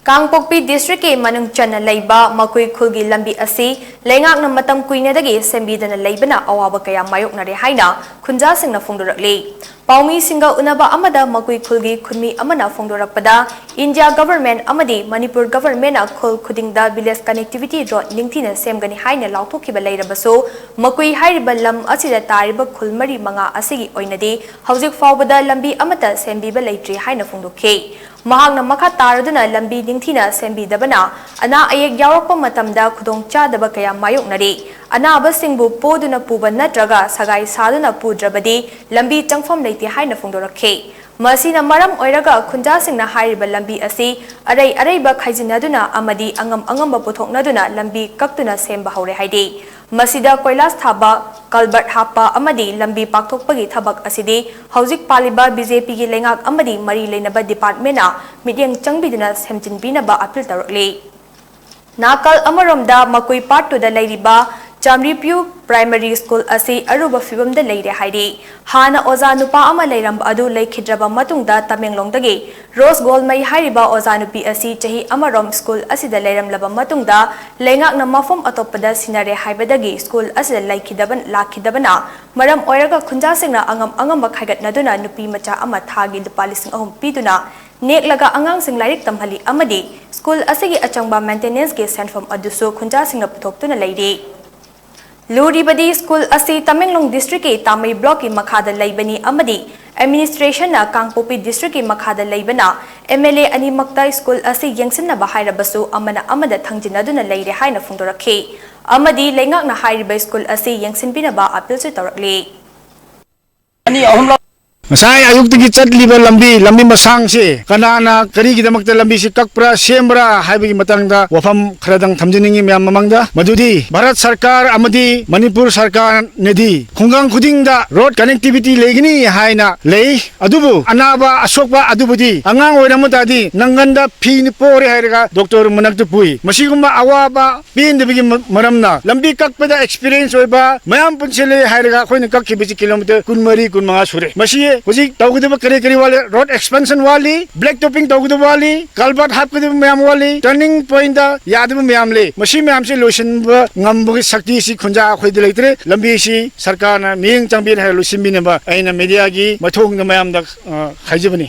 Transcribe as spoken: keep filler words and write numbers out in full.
ꯀꯥꯡꯄꯣꯛꯄꯤ ꯗꯤꯁꯇ꯭ꯔꯤꯛꯀꯤ ꯃꯅꯨꯡ ꯆꯟꯅ ꯂꯩꯕ ꯃꯀꯨꯏ ꯈꯨꯜꯒꯤ ꯂꯝꯕꯤ ꯑꯁꯤ ꯂꯩꯉꯥꯛꯅ ꯃꯇꯝ ꯀꯨꯏꯅꯗꯒꯤ ꯁꯦꯝꯕꯤꯗꯅ ꯂꯩꯕꯅ ꯑꯋꯥꯕ ꯀꯌꯥ ꯃꯥꯌꯣꯛꯅꯔꯦ ꯍꯥꯏꯅ ꯈꯨꯟꯖꯥꯁꯤꯡꯅ ꯐꯣꯡꯗꯣꯔꯛꯂꯤ꯫ ꯄꯥꯎꯃꯤꯁꯤꯡꯒ ꯎꯅꯕ ꯑꯃꯗ ꯃꯀꯨꯏ ꯈꯨꯜꯒꯤ ꯈꯨꯟꯃꯤ ꯑꯃꯅ ꯐꯣꯡꯗꯣꯔꯛꯄꯗ, ꯏꯟꯗꯤꯌꯥ ꯒꯚꯔꯟꯃꯦꯟꯠ ꯑꯃꯗꯤ ꯃꯅꯤꯄꯨꯔ ꯒꯚꯔꯟꯃꯦꯟꯠꯅ ꯈꯨꯜ ꯈꯨꯗꯤꯡꯗ ꯚꯤꯂꯦꯖ ꯀꯅꯦꯛꯇꯤꯚꯤꯇꯤ ꯔꯣꯗ ꯅꯤꯡꯊꯤꯅ ꯁꯦꯝꯒꯅꯤ ꯍꯥꯏꯅ ꯂꯥꯎꯊꯣꯛꯈꯤꯕ ꯂꯩꯔꯕꯁꯨ, ꯃꯀꯨꯏ ꯍꯥꯏꯔꯤꯕ ꯂꯝ ꯑꯁꯤꯗ ꯇꯥꯔꯤꯕ ꯈꯨꯜ ꯃꯔꯤ ꯃꯉꯥ ꯑꯁꯤꯒꯤ ꯑꯣꯏꯅꯗꯤ ꯍꯧꯖꯤꯛ ꯐꯥꯎꯕꯗ ꯂꯝꯕꯤ ꯑꯃꯠꯇ ꯁꯦꯝꯕꯤꯕ ꯂꯩꯇ꯭ꯔꯤ ꯍꯥꯏꯅ ꯐꯣꯡꯗꯣꯛꯈꯤ꯫ ꯃꯍꯥꯛꯅ ꯃꯈꯥ ꯇꯥꯔꯗꯨꯅ ꯂꯝꯕꯤ ꯅꯤꯡꯊꯤꯅ ꯁꯦꯝꯕꯤꯗꯕꯅ ꯑꯅꯥ ꯑꯌꯦꯛ ꯌꯥꯎꯔꯛꯄ ꯃꯇꯝꯗ ꯈꯨꯗꯣꯡꯆꯥꯗꯕ ꯀꯌꯥ ꯃꯥꯌꯣꯛꯅꯔꯤ꯫ ꯑꯅꯥꯕꯁꯤꯡꯕꯨ ꯄꯣꯗꯨꯅ ꯄꯨꯕ ꯅꯠꯇ꯭ꯔꯒ ꯁꯒꯥꯏ ꯁꯥꯗꯨꯅ ꯄꯨꯗ꯭ꯔꯕꯗꯤ ꯂꯝꯕꯤ ꯆꯪꯐꯝ ꯂꯩꯇꯦ ꯍꯥꯏꯅ ꯐꯣꯡꯗꯣꯔꯛꯈꯤ꯫ ꯃꯁꯤꯅ ꯃꯔꯝ ꯑꯣꯏꯔꯒ ꯈꯨꯟꯖꯥꯁꯤꯡꯅ ꯍꯥꯏꯔꯤꯕ ꯂꯝꯕꯤ ꯑꯁꯤ ꯑꯔꯩ ꯑꯔꯩꯕ ꯈꯥꯏꯖꯤꯟꯅꯗꯨꯅ ꯑꯃꯗꯤ ꯑꯉꯝ ꯑꯉꯝꯕ ꯄꯨꯊꯣꯛꯅꯗꯨꯅ ꯂꯝꯕꯤ ꯀꯛꯇꯨꯅ ꯁꯦꯝꯕ ꯍꯧꯔꯦ ꯍꯥꯏꯔꯤ꯫ ꯃꯁꯤꯗ ꯀꯣꯏꯂꯥꯁ ꯊꯥꯕ, ꯀꯜꯕꯔꯠ ꯍꯥꯞꯄ ꯑꯃꯗꯤ ꯂꯝꯕꯤ ꯄꯥꯛꯊꯣꯛꯄꯒꯤ ꯊꯕꯛ ꯑꯁꯤꯗꯤ ꯍꯧꯖꯤꯛ ꯄꯥꯜꯂꯤꯕ ꯕꯤ ꯖꯦ ꯄꯤꯒꯤ ꯂꯩꯉꯥꯛ ꯑꯃꯗꯤ ꯃꯔꯤ ꯂꯩꯅꯕ ꯗꯤꯄꯥꯔꯠꯃꯦꯟꯠꯅ ꯃꯤꯠꯌꯦꯡ ꯆꯪꯕꯤꯗꯨꯅ ꯁꯦꯝꯖꯤꯟꯕꯤꯅꯕ ꯑꯄꯤꯜ ꯇꯧꯔꯛꯂꯤ꯫ ꯅꯥꯀꯜ ꯑꯃꯔꯣꯝꯗ ꯃꯀꯨꯏ ꯄꯥꯔꯠ ꯇꯨꯗ ꯂꯩꯔꯤꯕ ꯆꯥꯝꯔꯤꯄ꯭ꯌꯨ ꯄ꯭ꯔꯥꯏꯃꯔꯤ ꯁ꯭ꯀꯨꯜ ꯑꯁꯤ ꯑꯔꯨꯕ ꯐꯤꯕꯝꯗ ꯂꯩꯔꯦ ꯍꯥꯏꯔꯤ꯫ ꯍꯥꯟꯅ ꯑꯣꯖꯥ ꯅꯨꯄꯥ ꯑꯃ ꯂꯩꯔꯝꯕ ꯑꯗꯨ ꯂꯩꯈꯤꯗ꯭ꯔꯕ ꯃꯇꯨꯡꯗ ꯇꯃꯦꯡꯂꯣꯡꯗꯒꯤ ꯔꯣꯁ ꯒꯣꯜꯃꯩ ꯍꯥꯏꯔꯤꯕ ꯑꯣꯖꯥ ꯅꯨꯄꯤ ꯑꯁꯤ ꯆꯍꯤ ꯑꯃꯔꯣꯝ ꯁ꯭ꯀꯨꯜ ꯑꯁꯤꯗ ꯂꯩꯔꯝꯂꯕ ꯃꯇꯨꯡꯗ ꯂꯩꯉꯥꯛꯅ ꯃꯐꯝ ꯑꯇꯣꯞꯄꯗ ꯁꯤꯟꯅꯔꯦ ꯍꯥꯏꯕꯗꯒꯤ ꯁ꯭ꯀꯨꯜ ꯑꯁꯤꯗ ꯂꯩꯈꯤꯗꯕ, ꯂꯥꯛꯈꯤꯗꯕꯅ ꯃꯔꯝ ꯑꯣꯏꯔꯒ ꯈꯨꯟꯖꯥꯁꯤꯡꯅ ꯑꯉꯝ ꯑꯉꯝꯕ ꯈꯥꯏꯒꯠꯅꯗꯨꯅ ꯅꯨꯄꯤ ꯃꯆꯥ ꯑꯃ ꯊꯥꯒꯤ ꯂꯨꯄꯥ ꯂꯤꯁꯤꯡ ꯑꯍꯨꯝ ꯄꯤꯗꯨꯅ ꯅꯦꯛꯂꯒ ꯑꯉꯥꯡꯁꯤꯡ ꯂꯥꯏꯔꯤꯛ ꯇꯝꯍꯜꯂꯤ ꯑꯃꯗꯤ ꯁ꯭ꯀꯨꯜ ꯑꯁꯤꯒꯤ ꯑꯆꯪꯕ ꯃꯦꯟꯇꯦꯅꯦꯟꯁꯀꯤ ꯁꯦꯟꯐꯝ ꯑꯗꯨꯁꯨ ꯈꯨꯟꯖꯥꯁꯤꯡꯅ ꯄꯨꯊꯣꯛꯇꯨꯅ ꯂꯩꯔꯤ꯫ ꯂꯨꯔꯤꯕꯗꯤ ꯁ꯭ꯀꯨꯜ ꯑꯁꯤ ꯇꯃꯦꯡꯂꯣꯡ ꯗꯤꯁꯇ꯭ꯔꯤꯛꯀꯤ ꯇꯥꯃꯩ ꯕ꯭ꯂꯣꯛꯀꯤ ꯃꯈꯥꯗ ꯂꯩꯕꯅꯤ ꯑꯃꯗꯤ ꯑꯦꯗꯃꯤꯅꯤꯁꯇ꯭ꯔꯦꯁꯟꯅ ꯀꯥꯡꯄꯣꯛꯄꯤ ꯗꯤꯁꯇ꯭ꯔꯤꯛꯀꯤ ꯃꯈꯥꯗ ꯂꯩꯕꯅ ꯑꯦꯝ ꯑꯦꯜ ꯑꯦ ꯑꯅꯤꯃꯛꯇ ꯁ꯭ꯀꯨꯜ ꯑꯁꯤ ꯌꯦꯡꯁꯤꯟꯅꯕ ꯍꯥꯏꯔꯕꯁꯨ ꯑꯃꯅ ꯑꯃꯗ ꯊꯪꯖꯤꯟꯅꯗꯨꯅ ꯂꯩꯔꯦ ꯍꯥꯏꯅ ꯐꯣꯡꯗꯣꯔꯛꯈꯤ꯫ ꯑꯃꯗꯤ ꯂꯩꯉꯥꯛꯅ ꯍꯥꯏꯔꯤꯕ ꯁ꯭ꯀꯨꯜ ꯑꯁꯤ ꯌꯦꯡꯁꯤꯟꯕꯤꯅꯕ ꯑꯄꯤꯜꯁꯨ ꯇꯧꯔꯛꯂꯤ꯫ ꯑꯅꯤ ꯑꯍꯨꯝꯂꯛ ꯉꯁꯥꯏ ꯑꯌꯨꯛꯇꯒꯤ ꯆꯠꯂꯤꯕ ꯂꯝꯕꯤ, ꯂꯝꯕꯤ ꯃꯁꯥꯡꯁꯦ ꯀꯅꯥꯅ ꯀꯔꯤꯒꯤꯗꯃꯛꯇ ꯂꯝꯕꯤꯁꯤ ꯀꯛꯄ꯭ꯔꯥ, ꯁꯦꯝꯕ꯭ꯔꯥ ꯍꯥꯏꯕꯒꯤ ꯃꯇꯥꯡꯗ ꯋꯥꯐꯝ ꯈꯔꯗꯪ ꯊꯝꯖꯅꯤꯡꯉꯤ ꯃꯌꯥꯝ ꯃꯃꯥꯡꯗ꯫ ꯃꯗꯨꯗꯤ ꯚꯥꯔꯠ ꯁꯔꯀꯥꯔ ꯑꯃꯗꯤ ꯃꯅꯤꯄꯨꯔ ꯁꯔꯀꯥꯔꯅꯗꯤ ꯈꯨꯡꯒꯪ ꯈꯨꯗꯤꯡꯗ ꯔꯣꯗ ꯀꯅꯦꯛꯇꯤꯚꯤꯇꯤ ꯂꯩꯒꯅꯤ ꯍꯥꯏꯅ ꯂꯩ꯫ ꯑꯗꯨꯕꯨ ꯑꯅꯥꯕ ꯑꯁꯣꯛꯄ ꯑꯗꯨꯕꯨꯗꯤ ꯑꯉꯥꯡ ꯑꯣꯏꯔꯝꯕ ꯇꯥꯔꯗꯤ ꯅꯪꯒꯟꯗ ꯐꯤ ꯄꯣꯔꯦ ꯍꯥꯏꯔꯒ ꯗꯣꯛꯇꯔ ꯃꯅꯥꯛꯇ ꯄꯨꯏ꯫ ꯃꯁꯤꯒꯨꯝꯕ ꯑꯋꯥꯕ ꯄꯦꯟꯗꯕꯒꯤ ꯃ-, ꯃꯔꯝꯅ ꯂꯝꯕꯤ ꯀꯛꯄꯗ ꯑꯦꯛꯁꯄꯤꯔꯤꯌꯦꯟꯁ ꯑꯣꯏꯕ ꯃꯌꯥꯝ ꯄꯨꯟꯁꯤꯜꯂꯦ ꯍꯥꯏꯔꯒ ꯑꯩꯈꯣꯏꯅ ꯀꯛꯈꯤꯕꯁꯤ ꯀꯤꯂꯣꯃꯤꯇꯔ ꯀꯨꯟꯃꯔꯤ, ꯀꯨꯟꯃꯉꯥ ꯁꯨꯔꯦ꯫ ꯃꯁꯤ ꯍꯧꯖꯤꯛ ꯇꯧꯒꯗꯕ ꯀꯔꯤ ꯀꯔꯤ ꯋꯥꯠꯂꯤ? ꯔꯣꯗ ꯑꯦꯛꯁꯄꯦꯟꯁꯟ ꯋꯥꯠꯂꯤ, ꯕ꯭ꯂꯦꯛ ꯇꯣꯞꯄꯤꯡ ꯇꯧꯒꯗꯕ ꯋꯥꯠꯂꯤ, ꯀꯜꯚꯔꯠ ꯍꯥꯞꯀꯗꯕ ꯃꯌꯥꯝ ꯋꯥꯠꯂꯤ, ꯇꯔꯅꯤꯡ ꯄꯣꯏꯟꯗ ꯌꯥꯗꯕ ꯃꯌꯥꯝ ꯂꯩ꯫ ꯃꯁꯤ ꯃꯌꯥꯝꯁꯤ ꯂꯣꯏꯁꯤꯟꯕ ꯉꯝꯕꯒꯤ ꯁꯛꯇꯤꯁꯤ ꯈꯨꯟꯖꯥ ꯑꯩꯈꯣꯏꯗ ꯂꯩꯇ꯭ꯔꯦ꯫ ꯂꯝꯕꯤꯁꯤ ꯁꯔꯀꯥꯔꯅ ꯃꯤꯠꯌꯦꯡ ꯆꯪꯕꯤꯅ ꯍꯥꯏꯔ ꯂꯣꯏꯁꯤꯟꯕꯤꯅꯕ ꯑꯩꯅ ꯃꯦꯗꯤꯌꯥꯒꯤ ꯃꯥꯏꯊꯣꯡꯗ ꯃꯌꯥꯝꯗ, ꯑ, ꯍꯥꯏꯖꯕꯅꯤ꯫